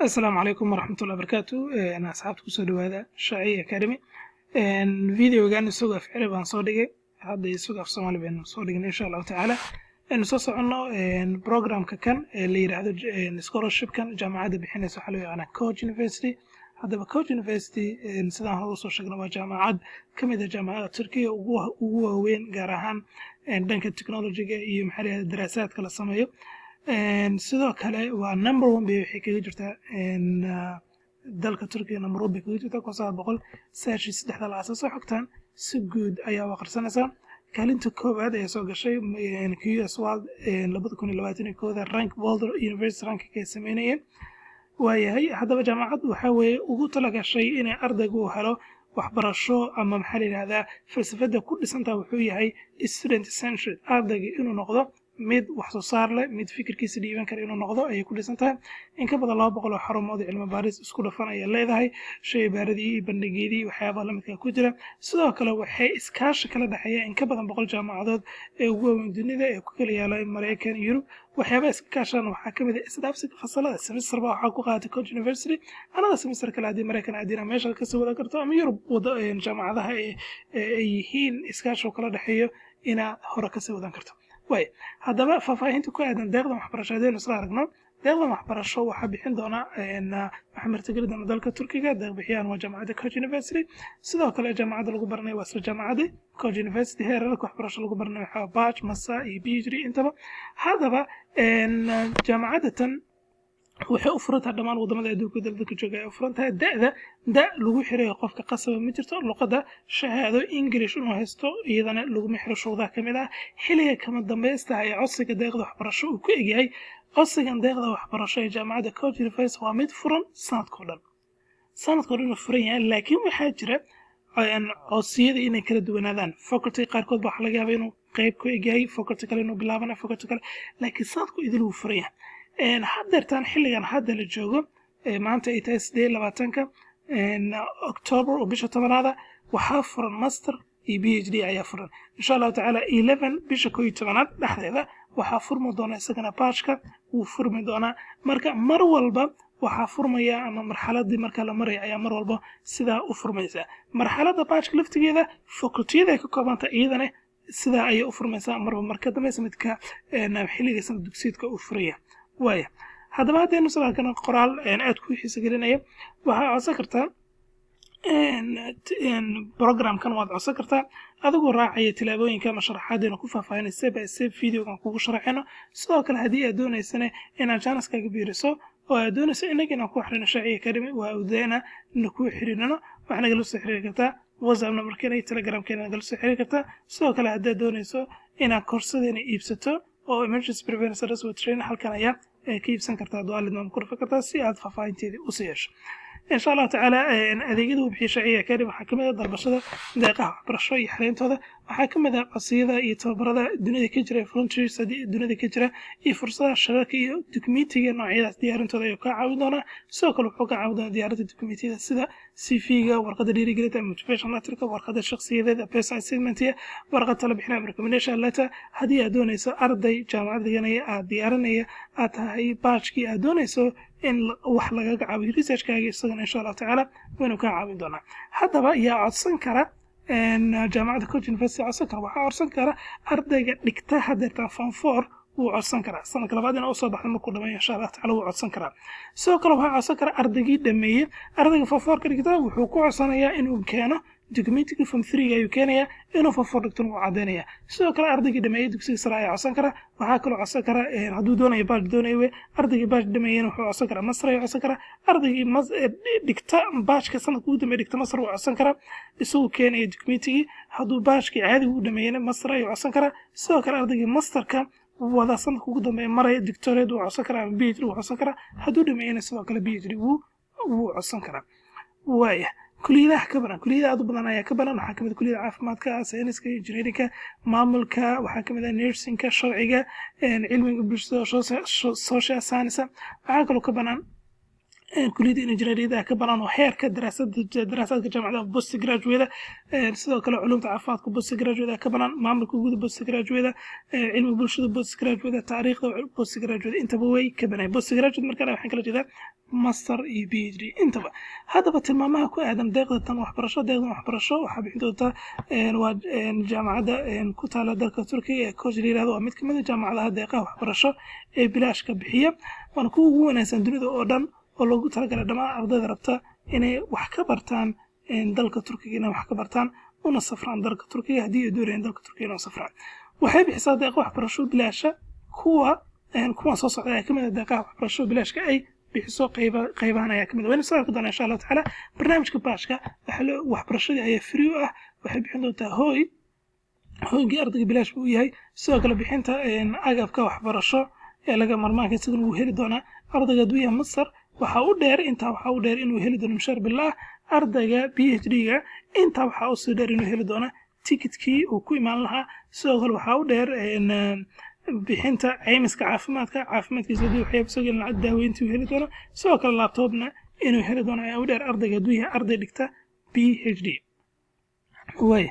Asalaamu calaykum waraxmatullahi barakaatu. Asxaabta, kusoo dhawaada Shaaciya Academy. Videogan isagoo af carabi baan soo dhigay, hadda isagoo af Soomaali baynu soo dhignay. Insha Allahu tacaala aynu soo soconno. Programka kan ee la yidhaahdo scholarshipkan jaamacadda bixinaysa waxaa loo yaqaanaa Koç University. Haddaba, Koç University, sidaan hore usoo sheegna, waa jaamacad ka mid ah jaamacada Turkiya ugu waaweyn, gaar ahaan dhanka technologyga iyo, maxaa la yidhahda, daraasaadka la sameeyo. Sidoo kale waa number one bay waxay kaga jirtaa dalka Turkiga. Number one bay kaga jirtaa. 1993-da la aasaaso. Xogtan si guud ayaa u akhrisanaysaa. Kaalinta koowaad ayaa soo gashay QS World 2021-da rank, World University ranking ay sameynayeen. Waayahay, haddaba jaamacad waxaa weeye ugu talagashay inay ardaygu helo waxbarasho ama, maxaa la yidhahdaa, falsafada ku dhisantaha wuxuu yahay student centered. Ardayga inuu noqdo mid wax soo saar leh, mid fikirkiisa dhiiban kara inuu noqdo ayay ku dhisan tahay. In ka badan 200 oo xarumood cilmi baaris isku dhafan ayay leedahay, shaybaarradii iyo bandhigyadii, waxyaabaha lamidka ku jira. Sidoo kale waxay iskaashi kala dhexeeya in ka badan 100 jaamacadood ee ugu waaweyn dunida ee ku kala yaala Maraykan, Yurub. Waxyaabaha iska kaashaan waxaa kamid ah isdhaafsiga fasalada. Semester ba waxaa ku qaadatay Koç University, anada semester kale haddii Maraykan aadina meesha kasii wadan karto ama Yurub wada jaamacadaha ay yihiin iskaashi kala dhexeeyo inaad hore kasii wadan karto. Waay, haddaba faahfaahinta ku aadan deeqdan waxbarasho haddaynu isla aragno. Deeqdan waxbarasho waxaa bixin doona, waxaa martigeli doona dalka Turkiga. Deeq bixiyaan waa jaamacadda Koç University. Sidoo kale jaamacadda lagu baranayo waa isla jaamacadda Koç University. Heerarka waxbarasho lagu baranayo waxaa bachelor, master iyo PhD intaba. Haddaba jaamacadda tan waxay u furan tahay dhammaan wadamada adduunka dalka jooga ay u furan tahay. Da'da, da lagu xirayo qofka qasaba ma jirto. Luqadda, shahaado English inuu haysto iyadana laguma xiro, shuruudaha ka mid ah. Xilliga kama dambaysta ee codsiga deeqda waxbarasho uu ku egyahay, codsigan deeqda waxbarasho ee jaamacadda Koç University waa mid furan sanadkao dhan. Sanadkao dhan uu furan yahay, laakiin waxaa jira codsiyada inay kala duwanaadaan. Faculty qaarkood ba waxaa laga yaabaa inuu qeyb ku egyahay, faculty kale inuu bilaabana, faculty kale, laakiin sanadku idil wuu furan yahay. Haddeertaan xilligan hadda la joogo, maanta ay tahay 28-ka October oo bisha 10aada, waxaa furan master iyo PhD ayaa furan. Insha Allahu tacaala 11 bisha 11aad dhexdeeda waxaa furmi doona isagana bachelorka, wuu furmi doonaa. Marka mar walba waxaa furmaya ama marxaladii marka la maraya ayaa mar walba sidaa u furmaysa. Marxaladda bachelorka laftigeeda facultiyada ay ka koobanta iyadana sidaa ayay u furmaysaa marba marka dambeysa midka xilliga sanad dugsiyeedka uu furaya. Waaya, haddaba haddaynu sawirkan qoraal aad ku xiisa gelinaya, waxaa codsan kartaa programkan. Waad codsan kartaa adigoo raacaya tilaabooyinka ama sharaxaadaynu ku faahfaahinay step by step videogan kugu sharaxayno. Sidoo kale haddii aad doonaysana inaad jaaniskaaga biiriso oo aad doonayso inaga inaan ku xirino Shaaciya Academy, waa awdeena na ku xiriirino. Waxaa nagala soo xiriiri kartaa WhatsApp numberkeena iyo Telegramkeena nagala soo xiriiri kartaa. Sidoo kale haddaad doonayso inaad koorsadeena iibsato oo emergency preparedness rescue training, halkan ayaa ka iibsan kartaa. Duaalidma ku rufi kartaa si aad faahfaahinteedii usii yeesho, insha Allahu tacaala. Adeegyada uu bixiyo Shaaciya Academy waxaa kamid ah dalbashada deeqaha waxbarasho iyo xareyntooda. Waxaa kamid ah codsiyada iyo tababarada dunida ka jira, volunteers dunida ka jira, iyo fursadaha shirarka iyo dukumentiga noocyadaas diyaarintooda ayuu kaa caawin doonaa. Sidoo kale wuxuu ka caawin doonaa diyaarinta dukumentiyada sida CV-ga, warqadda dhiirigelinta, motivation letterka, warqadda shakhsiyadeed, personal statementiga, warqad tala bixinaya, recommendation letter. Haddii aad doonayso arday jaamacad dhiganaya aad diyaarinaya aad tahay bachelorkii, aad doonayso in wax lagaga caawiyo researchkaaga, isagana insha Allahu tacaala waynu kaa caawin doonaa. Haddaba yaa codsan kara jaamacadda Koç University? Codsan kara, waxaa codsan kara ardayga dhigta haddeertaan form four, wuu codsan karaa. Sanadka labaad ina usoo baxda markuu dhameeyo, insha Allah tacala, wuu codsan karaa. Sidoo kale waxaa codsan kara ardaygii dhameeyey. Ardayga form four ka dhigta wuxuu ku codsanayaa inuu keeno documentigii form three ayuu keenayaa, inuu form four dhigtona wuu caddaynaya. Sidoo kale ardaygii dhameeyey dugsiga sare ayaa codsan kara. Waxaa kaloo codsan kara hadduu doonayo bachelor doonayo we. Ardaygii bachelor dhameeyena wuxuu codsan karaa master ayuu codsan karaa. Ardaygii dhigta bachelorka sanadka ugu dambeeya dhigta master wuu codsan karaa, isagoo keenaya documentigii. Hadduu bachelorkii caadiga u dhameeyena master ayuu codsan karaa. Sidoo kale ardaygii masterka wada sanadka ugu dambeeya maraya doctorate wuu codsan karaa ama PhD wuu codsan karaa. Hadduu dhameeyena sidoo kale PhD wuu codsan karaa. Waaya, kuliyadaha ka baran, kuliyada aad u badan ayaa ka baran. Waxaa kamid ah kuliyada caafimaadka, sayniska, engineeringka, maamulka, waxaa kamid ah nursingka, sharciga, cilmiga bulshada, social science. Waxaa kaloo ka banaan Kuliyadda injineeriyada ka banaan oo heerka daraasada, daraasaadka jaamacadaha post graduate. Sidoo kale culumta caafimaadka post graduate ka banaan, maamulka guud post graduate, cilmi bulshada post graduate, taariikhda post graduate, intaba way ka banaan. Post graduate markaan waxaan kala jeedaa master iyo PhD intaba. Haddaba tilmaamaha ku aadan deeqda tan waxbarasho. Deeqdan waxbarasho waxaa bixin doonta waa jaamacadda ku taala dalka Turkiga ee Koç la yirahdo. Waa mid kamid a jaamacadaha deeqaha waxbarasho ee bilaashka bixiya, waana kuwa ugu wanaagsan dunida oo dhan, oo loogu talagalay dhammaan ardayda rabta inay wax ka bartaan dalka Turkiga, inay wax ka bartaan una safraan dalka Turkiga. Haddii ay doonayaan dalka Turkiga inay u safraan, waxay bixisaa deeqa waxbarasho bilaasha. Kuwan soo socda ayaa kamid ah deeqaha waxbarasho bilaashka ay bixiso. Qayba qaybahan ayaa kamid ah, waynu soo arki doonaa insha Allahu tacaala. Barnaamijka baashka waxbarashadii ayaa free u ah. Waxay bixin doontaa hooy, hoygii ardayga bilaash buu u yahay. Sidoo kale bixinta agabka waxbarasho ee laga marmaanka isaguna wuu heli doonaa ardayga hadduu yahay master. Waxaa u dheer, intaa waxaa u dheer inuu heli doono mushaar bilaah ardayga PhD-ga. Intaa waxaa usii dheer inuu heli doono tikitkii uu ku imaan lahaa. Sidoo kale waxaa u dheer bixinta caymiska caafimaadka, caafimaadkiisa haddii waxyaaba soo gelin, lacag daaweyntii uu heli doono. Sidoo kale laptopna inuu heli doono ayaa u dheer ardayga hadduu yahay arday dhigta PhD. Waaya,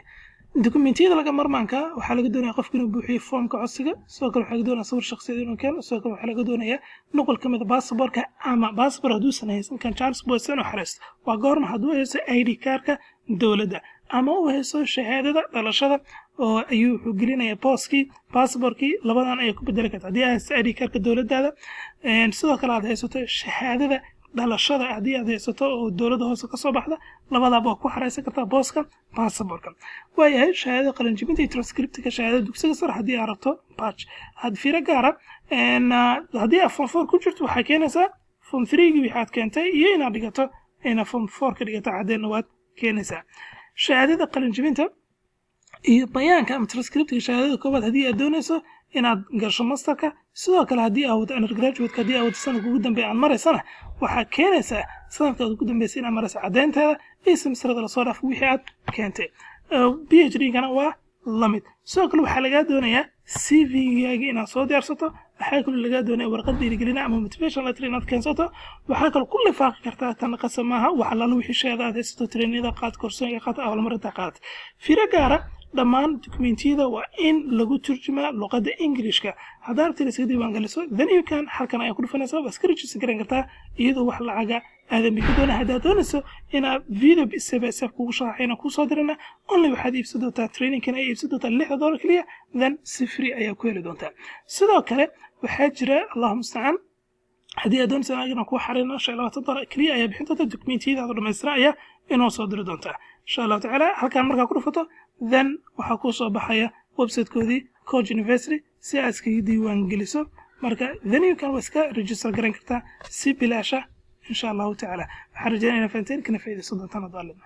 dokumentiyada laga marmaanka: waxaa laga doonaya qofka inuu buuxiyo foomka codsiga. Sidoo kale waxaa laga doonaya sawir shakhsiyaed inuu keeno. Sidoo kale waxaa laga doonayaa nuqul ka mid a baasaboorka, ama baasabor hadduusan haysan kan Charles Boyson inuu xareysto. Waa goorma? Hadduu haysto ID kaarka dowladda ama uu haysto shahaadada dhalashada oo ayuu wuxuu gelinayaa booskii baasaboorkii. Labadan ayay ku bedeli karta: haddii aad haysto ID kaarka dowladdaada, sidoo kale aad haysato shahaadada dhalashada haddii aad haysato oo dowladda hoose kasoo baxda, labadaaba waa ku xareysan kartaa booska baasaboorka. Waayahay, shahaadada qalinjibinta iyo transcriptka shahaadada dugsiga sare haddii aad rabto batch had. Fiiro gaara: haddii aad form 4 ku jirto, waxaa keenaysaa form 3-gii waxaad keentay iyo inaad dhigato, inaad form 4 ka dhigato caddeynna waad keenaysaa. Shahaadada qalinjibinta iyo bayaanka ama transcriptka shahaadada koowaad haddii aad doonayso inaad gasho masterka. Sidoo kale haddii aad wado undergraduateka, haddii aad wado sanadka ugu dambeeya aad maraysana, waxaa keenaysaa sanadka aad ugu dambeysay inaad maraysa caddeynteeda iyo semesterada lasoo dhaaf wixii aad keentay. PhD gana waa lamid. Sidoo kale waxaa lagaa doonayaa CV-gaaga inaad soo diyaarsato. Waxaa kaloo lagaa doonaya warqad dhiirigelina ama motivation letter inaad keensato. Waxaa kaloo ku lifaaqi kartaa, tan qasab maaha, wax allaala wixii shahaada aad haysato, trainingada qaad, koorsooyinka qaad, abaalmarinta qaad. Fiiro gaara: dhammaan dokumentiyada waa in lagu turjumaa luqadda Englishka. Haddaa rabtid iska diiwaan geliso, then you can, halkan ayaa ku dhufanaysaa, waa iska register garan kartaa iyadoo wax lacaga aadan bixi doona. Haddaad doonayso inaad video step by step kugu sharaxayna kusoo dirana, only waxaad iibsan doontaa trainingkan ay iibsan doontaa $6 keliya, then si free ayaa ku heli doontaa. Sidoo kale waxaa jira, Allahu mustacaan, haddii aad doonaysa inaan kuu xarino, $25 keliya ayaa bixin doonta, dokumentiyadaada dhammaystiran ayaa inoo soo diri doontaa insha Allahu tacaala. Halkaan markaa ku dhufato, then waxaa kuu soo baxaya websitekoodii Koç University si aad iskaga diiwaan geliso. Marka then you can, waa iska register garan kartaa si bilaasha insha Allahu tacaala. Waxaan rajeynaya inaa fahanteen kana faa'iidaysan doontaan. Adaalidna.